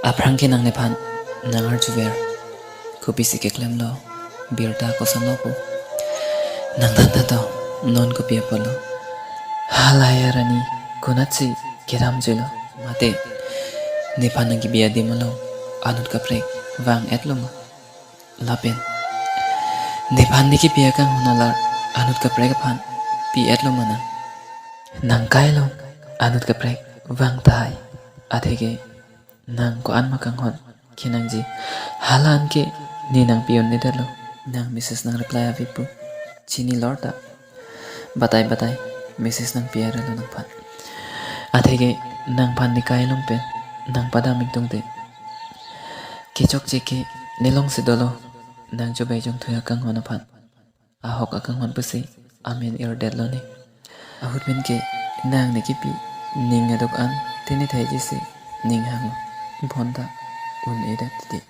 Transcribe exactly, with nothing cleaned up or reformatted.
Aphrang ke nang nephan nang arjuver. Kopisi keklemlo, birta koson lo pu. Nang than than to, non kopi apotlo. Halai arni konatsi kedam jelo. Mate, nephan nang kebi adim along anut kaprek vang-etlo ma? Lapen nephan ne kepi akanghon alar anut kaprek aphan pi-etlo ma nang? Nang kai along anut kaprek vang tahai. Atheke nang ko-an ma kanghon kenangji? Hala an ke ne nangpi un-edetlo. Nang message nang reply ave pu. Chini lor ta. Batai batai message nangpi arelo nangphan. Atheke nangphan ne kai along pen nang padam ingtungte, kechokche ke ne longsi dolo. Nang chobai jongthui akanghon aphan. Ahok akanghon pusi amen irdetlo ne. Ahut pen ke nang ne kepi ning aduk an tini thaiji si ning hanglo. Bonta un-edet titi.